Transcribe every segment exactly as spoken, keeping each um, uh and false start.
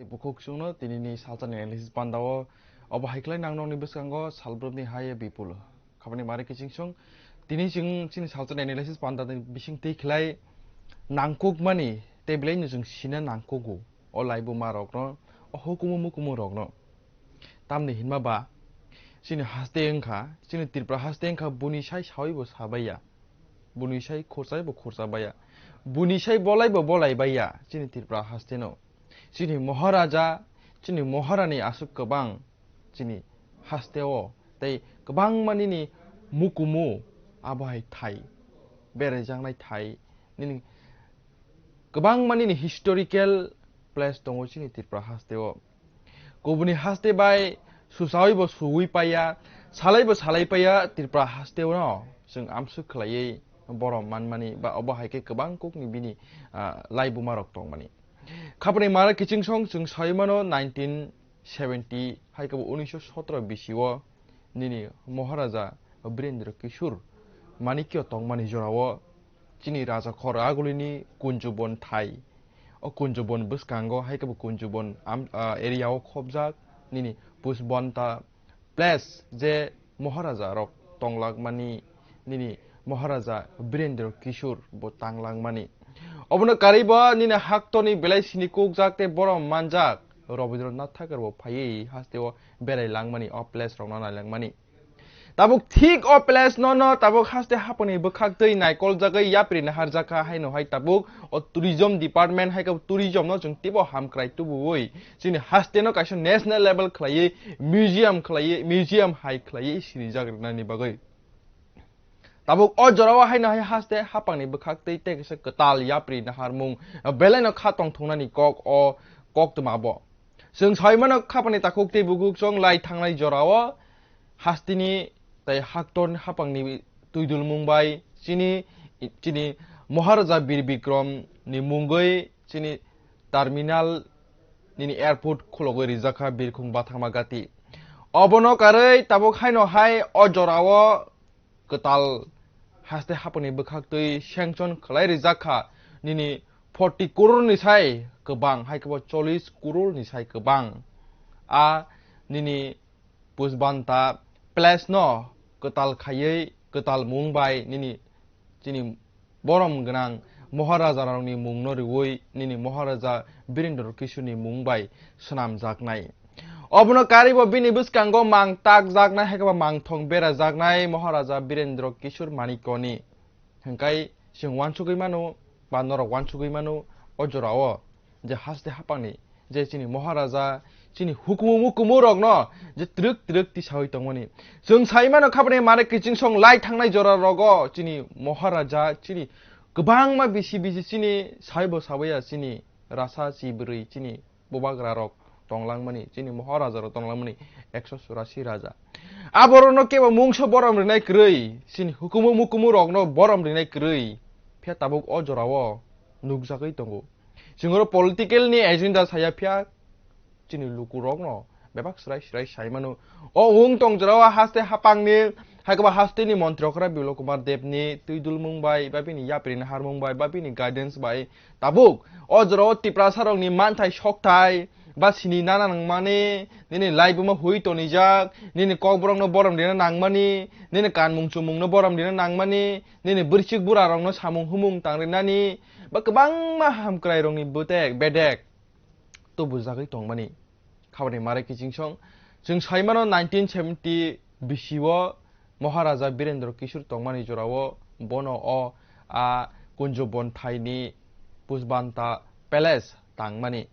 Tei bukhuk chwngno tinini salsa ni analysis panda o obo hai khlai nang nokni bwskango salbrumni haya bipul. Khabani mare kiching chwng tini chwng chini salsa ni analysis panda ni bising tei khlai nangkukmani tei belai no chwng sina nangkugo o laibuma rokno, o hukumu mukumu rokno. Tamni hinma ba chini haste wngkha, chini Tripura haste wngkha buni sai sawi bo sabaiya, buni sai khurchai bo khurcha baiya, buni sai bolai bo bolai baiya chini Tripura haste no. Chini Maharaja, chini Maharani aswk kwbang chini hasteo tei kwbangma nini mukumu abo hai thai, beraijaknai thai, nini kwbangma nini historical place tongo chini Tripura hasteo. Kubuni haste bai susawi bo suwi paiya, salai bo salai paiya Tripura hasteo no chwng amswk khlaiwi borom manmani ba obo hai khe kwbang kokni bini, ah, laibuma rok tongmani. Khapani mara kiching song chwng sawi mano nineteen seventy hai khe bo unisho sotro bisi o nini Maharaja Birendra Kishore Manikya tongmani jorao chini Raja Khor Agulini Kunjubon thai. O Kunjubon bwskango hai khe bo Kunjubon am-, ah, area o khobjak nini Pusbanta place je Maharaja rok tonglakmani, nini Maharaja Birendra Kishore bo tanglangmani. Obono karwi bo nini haktorni belai sini kukjak tei borom manjak Rabindranath Tagore bo phaiwi hasteo berai langmani, o place rokno nailangmani. Tabuk thik o place no no tabuk haste haponi bwkhak twi naikol jagwi yapri naharjakha haino hai tabuk o tourism department hai khe tourism no chwng teibo hamkrai tubuwi chini haste no kaisa national level khlaiwi museum khlaiwi museum hai khlaiwi sinijak rwnani bagwi. Tabuk o jorao haino hai haste hapangni bwkhak tei tei kaisa kwtal yapri naharmung belai no kha tongthoknani kok o koktwma bo. Chwng sawi mano khapani takhuk tei bukuk chwng lai thangnai jorao hasteni tei haktorni hapangni twidulmung bai chini, chini Maharaja Bir Bikrom ni mungwi chini terminal nini airport khulogwi rijak kha Birkhung Bathangma Gati. Obono karwi tabuk haino hai o jorao kwtal haste haponi bwkhak twi sanction khlai rijak kha nini forty crore ni sai kwbang, hai khe bo chollish crore ni sai kwbang. A nini Pusbanta place no kwtal khaiwi, kwtal mung bai nini chini borom gwnang Maharaja rokni mung no riwi nini Maharaja Birendra Kishore ni mung bai swnamjaknai. Obono karwi bo bini bwskango mang takjaknai, hai khe bo mangthong berajaknai Maharaja Birendra Kishore Manikya ni. Hwnkhe chwng uansugwi mano, ba norok uansugwi mano, o jorao je haste hapangni je chini Maharaja, chini hukumu mukumu rokno je twrwk twrwk tisawi tongmani. Chwng sai mano khapani mare kiching song lai thangnai jora rogo chini Maharaja, chini kwbangma bisi bisi chini saibo sabaiya chini rasa chibrwi chini bubagra rok tonglangmani, chini Maharaja rok tonglangmani ekso churasi raja. Aborokno kebo mungsa borom rinai kwrwi, chini hukumu mukumu rokno borom rinai kwrwi. Phiya tabuk o jorao nukjagwi tongo. Chwng oro political ni agenda saya phiya chini lukurokno bebak srai srai sai mano. O wng tong jorao haste hapangni, hai khe bo hasteni montri okra Biplab Kumar Debni twidulmung bai, ba bini yapri naharmung bai, ba bini guidance bai tabuk o jorao Tiprasa rokni manthai sokthai ba sini nana nangmani, nini laibuma hui tonijak, nini kokborokno borom rina nangmani, nini kanmung chumungno borom rina nangmani, nini bwrwichik burarokno samung humung tang rinani ba kwbangma hamkrairokni bwtek bedek tubujagwi tongmani. Khabani mare kiching song Chwng saimano nineteen seventy bisi o Maharaja Birendra Kishore tongmani jorao bono o a Kunjubon thaini Pujbanta Palace tangmani.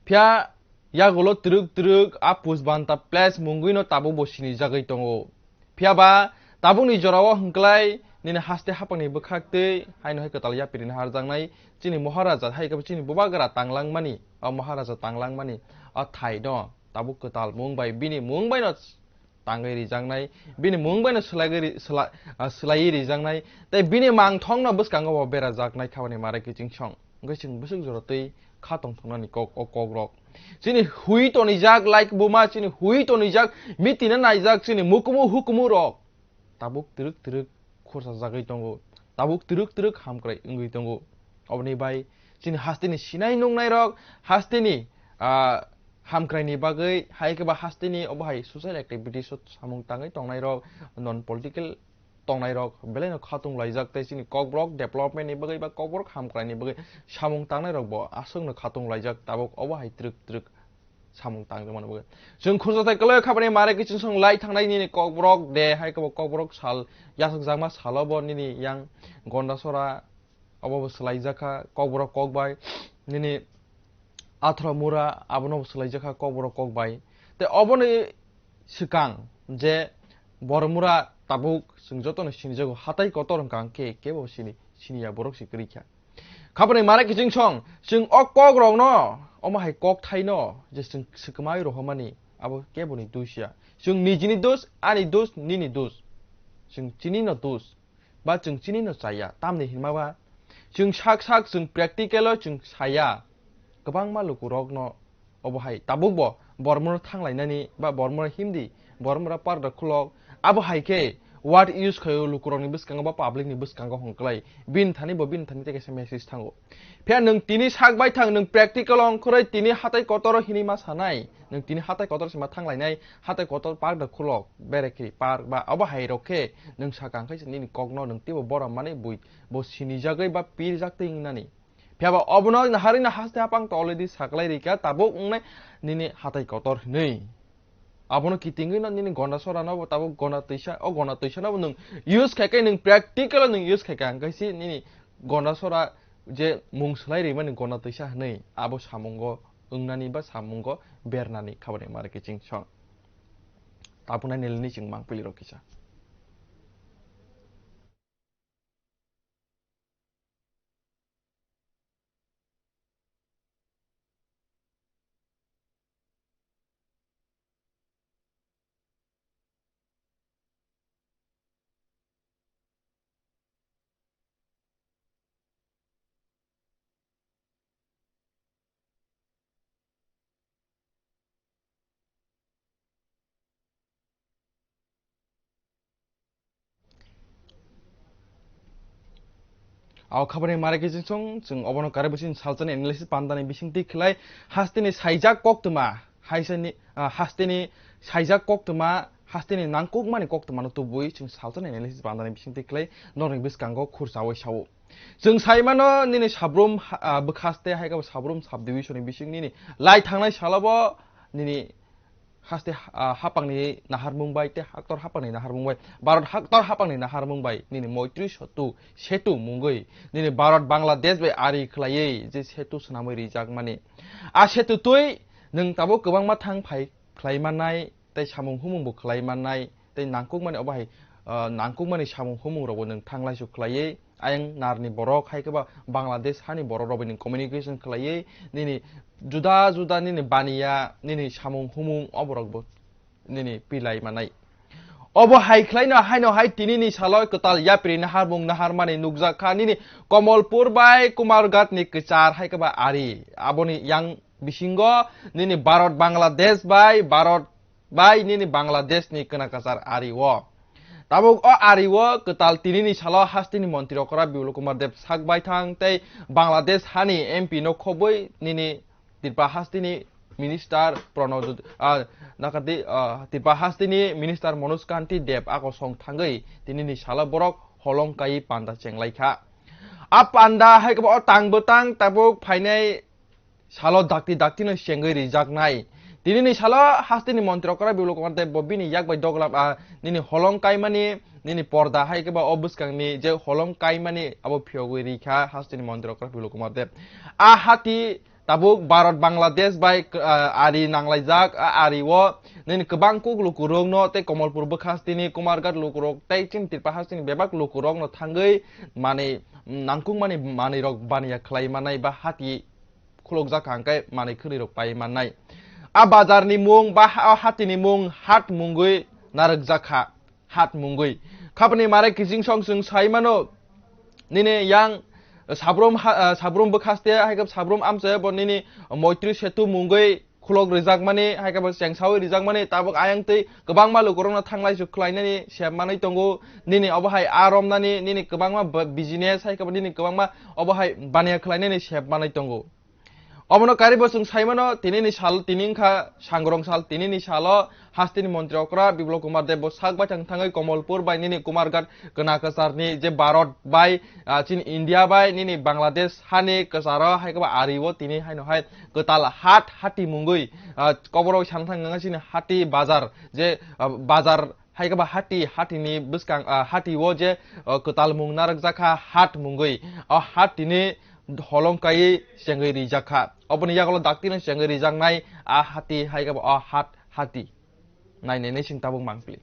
Phiya yagulo twrwk twrwk a Pujbanta Palace mungwino tabukbo sinijagwi tongo. Phiya ba tabukni jorao hwnkhlai nini haste hapangni bwkhaktwi haino hai kwtal yapri naharjaknai chini Maharaja hai khe chini bubagra tanglangmani, o Maharaja tanglangmani o thaino tabuk kwtal mung bai bini mung baino tangwi rijaknai, bini mung baino swlaiwi ri-, swla-, ah, swlaiwi rijaknai, tei bini mangthokno bwskango bo berajaknai khabani mare kiching song. Hwnkhe chwng bwswk jora twi kha tongthoknani kok, o kokrok. Chini hui tonijak, like buma, chini hui tonijak, mitina naijak, chini mukumu hukumu rok. Tabuk twrwk twrwk khorsa jagwi tongo, tabuk twrwk twrwk hamkrai wngwi tongo. Oboni bai chini hasteni sinai nuknairok, hasteni, ah, hamkraini bagwi, hai khe ba hasteni obo hai social activities o samung tangwi tongnairok, non political tongnairok, belaino khatung laijak tei chini kokborok development ni bagwi ba kokborok hamkraini bagwi samung tangnairok bo aswkno khatung laijak, tabuk obo hai twrwk twrwk samung tangwi mano bagwi. Chwng khursa thai kwlai khabani mare kiching song lai thangnai nini kokborok de, hai khe bo kokborok sal yasakjakma salo bo nini yang Gondasora obo bo swlaijakha kokborok kok bai, nini Athra Mura abono bo swlaijakha kokborok kok bai. Tei oboni swkang je Bormura tabuk chwng jotono sinijago, hatai kotor hwnkha hwnkhe kebo sini, siniya borok se kwrwi kha. Khaboni mare kiching song, chwng o kokrokno, omo hai kokthaino je chwng swkmai rohormani, abo keboni dos ya. Chwng nijini dos, ani dos, nini dos. Chwng chinino dos, ba chwng chinino chaya. Tamni hinma ba chwng sak sak, chwng practical o chwng saya. Kwbangma lukurokno obo hai tabukbo Bormoro thanglainani ba Bormoro himdi, Bormoro parda khulok, abo hai khe word use khaio lukurokni bwskango ba public ni bwskango hwnklai. Bini thani bo bini thani tei kaisa message thango. Phiya nwng tini sak bai thang, nwng practical ongkhoroi tini hatai kotoro hinwi ma sanai, nwng tini hatai kotor se ma thanglainai, hatai kotor parda khulok, berekri park ba abo hai rok khe nwng sakang khe se nini kokno nwng teibo borom mani bui bo sinijagwi ba pirjak tei wngnani. Phiya ba obono naharwi no haste hapang to already saklai rikha, tabuk wngnai nini hatai kotor hinwi. Abono kitingwi no nini Gondasora no bo tabuk gona twisa, o gona twisa no bo nwng use khai khe, nwng practical o nwng use khai khe, ang kaisi nini Gondasora je mung swlai rimani gona twisa hinwi abo samungo wngnani ba samungo bernani khabani mare kiching song. Tabuk nai nilini chwng mangpili rok kisa. Ao khabani mare kiching song, chwng obono kare bwsini salsani analysis pandani bisingtwi khlai, hasteni saijak koktwma, haisani, ah, hasteni saijak koktwma, hasteni nangkukmani koktwmano tubui chwng salsani analysis pandani bisingtwi khlai, norokni bwskango khursaui sao. Chwng saimano nini sabrum ha-, ah, bwkhaste hai khe bo sabrum subdivision ni bising nini lai thangnai salo bo nini haste, ah, hapangni naharmung bai tei haktor hapangni naharmung bai, Bharat haktor hapangni naharmung bai nini Moitri Setu, Setu mungwi nini Bharat Bangladesh bai ari khlaiwi je setu swnamwi rijakmani. A setu twi nwng tabuk kwbangma thang phai khlai mannai tei samung humung bo khlai mannai tei nangkukmani obo hai, ah, nangkukmani samung humung rokbo nwng thanglaisu khlaiwi ayang narni borok hai khe ba Bangladesh hani borok rok bai nwng communication khlaiwi nini juda juda nini baniya nini samung humung oborok bo nini pilai manai. Obo hai khlaino haino hai tini ni salo kwtal yapri naharmung naharmani nukjak kha nini Komolpur bai Kumarghat ni kwchar hai khe ba ari. Aboni yang bisingo nini Bharat Bangladesh bai Bharat bai nini Bangladesh ni kwna kwchar ari o. Tabuk o ari o kwtal tini ni salo hasteni montri okra Bipul Kumar Deb sak bai thang tei Bangladesh hani M P no khobwi nini Tripura hasteni minister Pranab Jyoti, ah, nakati, ah, Tripura hasteni minister Manoj Kanti Deb ako song thangwi tini ni salo borok holong kai panda chenglai kha. A panda hai khe bo o tang bwtang tabuk phainai salo dakti dakti no chengwi rijaknai. Tini ni salo hasteni montri okra Biplab Kumar Deb bo bini yak bai doglam, ah, nini holong kaimani, nini porda hai khe ba o bwskangni je holong kaimani abo phiyogwi rikha hasteni montri okra Biplab Kumar Deb. A hati tabuk Bharat Bangladesh bai, ah, ari nanglaijak, a ari o nini kwbang kuk lukurokno tei Komolpur bwkhasteni Kumarghat lukurok tei chini Tripura hasteni bebak lukurokno thangwi manwi, nangkukmani manwirok baniya khlai manai ba hati khulukjak kha hwnkhe manwi khwnwi rok pai mannai. A bazar ni mung ba ha-, hati ni mung hat mungwi narwkjak kha, hat mungwi. Khabni mare kiching song chwng sai mano, nini yang sabrum ha-, ah, sabrum bwkhaste hai khe sabrum amchai bo nini Moitri Setu mungwi khulok rijakmani, hai khe bo chengsawi rijakmani, tabuk ayang twi kwbangma lukurokno thanglai chuk khlainani sep manwi tongo. Nini obo hai a romnani, nini kwbangma b-, business hai khe bo nini kwbangma obo hai baniya khlainani sep manwi tongo. Obono karibo chwng sai mano, tini ni sal, tini wngkha sangrong sal, tini ni salo hasteni montri okra Biplab Kumar Deb bo sak baithang thangwi Komolpur bai nini Kumarghat kwna kwcharni je Bharat bai, ah, chini India bai nini Bangladesh hani kwcharo hai khe ba ari o tini haino hai kwtal hat hati mungwi, ah, koboro sana thang wngkha chini hati bazar je, ah, bazar hai khe ba hati, hati ni bwskang, ah, hati o je, ah, kwtal mung narwkjak kha hat mungwi. O hati ni holong kaiwi chengwi rijak kha. Oboni yagulo dakti no chengwi rijaknai a hati hai khe ba o hat hati. Nai nai nai sing tabuk mangpli.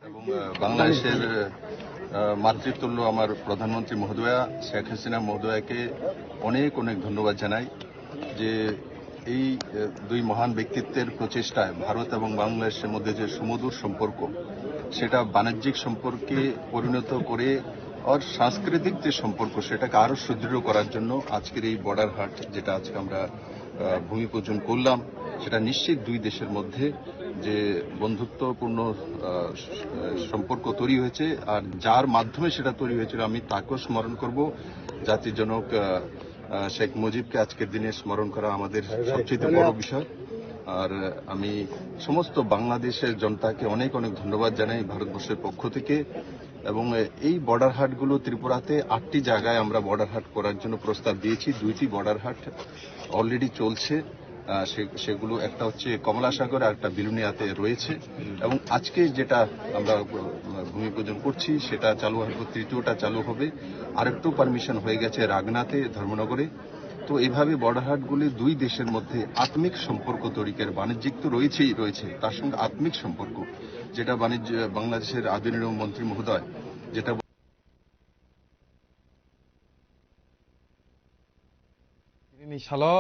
এবং, আহ, বাংলাদেশের, আহ, মাতৃতুল্য আমার প্রধানমন্ত্রী মহোদয়া শেখ হাসিনা মহোদয়াকে অনেক অনেক ধন্যবাদ জানাই যে এই, আহ, দুই মহান ব্যক্তিত্বের প্রচেষ্টায় ভারত এবং বাংলাদেশের মধ্যে যে সুমধুর সম্পর্ক, সেটা বাণিজ্যিক সম্পর্কে পরিণত করে আর সাংস্কৃতিক যে সম্পর্ক, সেটাকে আরো সুদৃঢ় করার জন্য আজকের এই বর্ডার হাট, যেটা আজকে আমরা আহ, ভূমি পূজন করলাম, সেটা নিশ্চিত দুই দেশের মধ্যে যে বন্ধুত্বপূর্ণ, আহ, স-, সম্পর্ক তৈরি হয়েছে, আর যার মাধ্যমে সেটা তৈরি হয়েছিল, আমি তাকেও স্মরণ করব, জাতির জনক, আহ, আহ, শেখ মুজিবকে আজকের দিনে স্মরণ করা আমাদের সবচেয়ে বড় বিষয়। আর, আহ, আমি সমস্ত বাংলাদেশের জনতাকে অনেক অনেক ধন্যবাদ জানাই ভারতবর্ষের পক্ষ থেকে। এবং, আহ, এই বর্ডার হাটগুলো ত্রিপুরাতে আটটি জায়গায় আমরা বর্ডার হাট করার জন্য প্রস্তাব দিয়েছি। দুইটি বর্ডার হাট already চলছে। আহ, সে-, সেগুলো একটা হচ্ছে কমলাসাগর আর একটা বিলোনিয়াতে রয়েছে। এবং আজকে যেটা আমরা, আহ, ভূমি পূজন করছি, সেটা চালু হবে, তৃতীয়টা চালু হবে। আরেকটু পারমিশন হয়ে গেছে রাগনাতে, ধর্মনগরে। তো এইভাবে বর্ডার হাটগুলি দুই দেশের মধ্যে আত্মিক সম্পর্ক তৈরির, বাণিজ্যিক তো রয়েছেই রয়েছে, তার সঙ্গে আত্মিক সম্পর্ক, যেটা বাণিজ্য, বাংলাদেশের আদরণীয় মন্ত্রী মহোদয় যেটা Tini ni salo,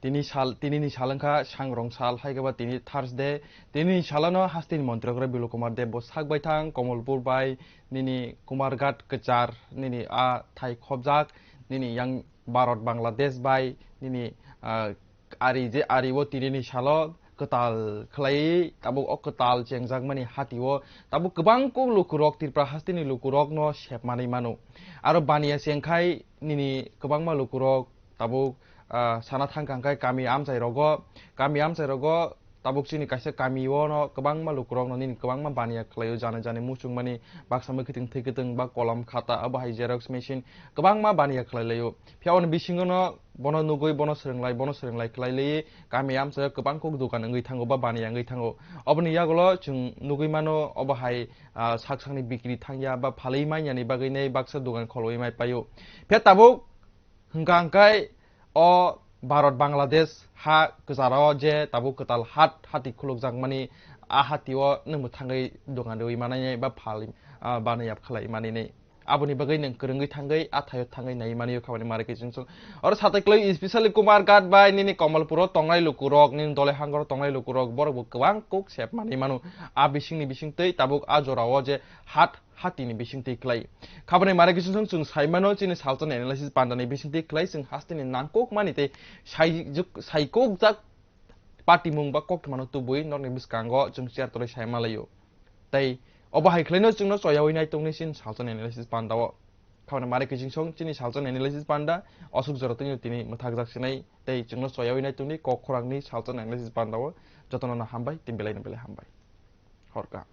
tini sal, tini ni sal wngkha sangrong sal, hai khe ba tini Thursday. Tini ni salo no hasteni montri okra Biplab Kumar Deb bo sak baithang Komolpur bai nini Kumarghat kwchar nini a thai khobjak nini yang Bharat Bangladesh bai nini, ah, ari je ari o tini ni salo kwtal khlaiwi tabuk o kwtal chengjakmani hati o tabuk kwbang kuk lukurok Tripura hasteni lukurok no sepmanwi mano. Aro baniya chengkhai nini kwbangma lukurok tabuk, ah, sana thangkha hwnkhe kami amchai rogo, kami amchai rogo tabuk chini kaisa kami o no kwbangma lukurok no nini kwbangma baniya khlaio, jani jani muchungmani baksa mwkhwtwng thwikwtwng ba kolam khata abo hai xerox machine kwbangma baniya khlai laio. Phiya oni bisingo no bono nugwi, bono swrwnglai, bono swrwnglai khlai lai, kami amchaio kwbang kok dokan wngwi thango ba baniya wngwi thango. Oboni yagulo chwng nugwi mano, obo hai, ah, sak sakni bikri thangya ba phalwi manyani bagwi nei baksa dokan kholwi mai paio. Phiya tabuk hwnkha hwnkhe o Bharat Bangladesh ha kwcharo je tabuk kwtal hat hati khulukjakmani, a hatio nwng mwthangwi dokan rwi manai ba phalwi, ah, baniya khlai mani nei. Aboni bagwi nwng kwrwngwi thangwi, a thaio thangwi nai mani o khamani mare kiching song. Oro satai kwlwi, especially Kumarghat bai nini Komolpuro tongnai lukurok, nini Dole Hangoro tongnai lukurok, borok bo kwbang kok sep mani mano. A bisingni bisingtwi tabuk a jorao je hat, hatini bisingtwi kwlai. Khabani mare kiching song chwng sai mano, chini salsa ni analysis pandani bisingtwi kwlai, chwng hasteni nangkok mani tei sai juk-, sai kok jak patimung ba koktwmano tubui nokni bwskango chwng share torwi sai malaio. Tei obo hai khwlaino chwngno choyawi nai tongni sin salsa analysis pandao. Khamani mare kiching song chini salsa analysis panda osuk jora tini tini mwthakjak sinai tei chwngno choyawi nai tongni kok khorangni salsa analysis pandao jotono hambai tini belai belai hambai. Horka.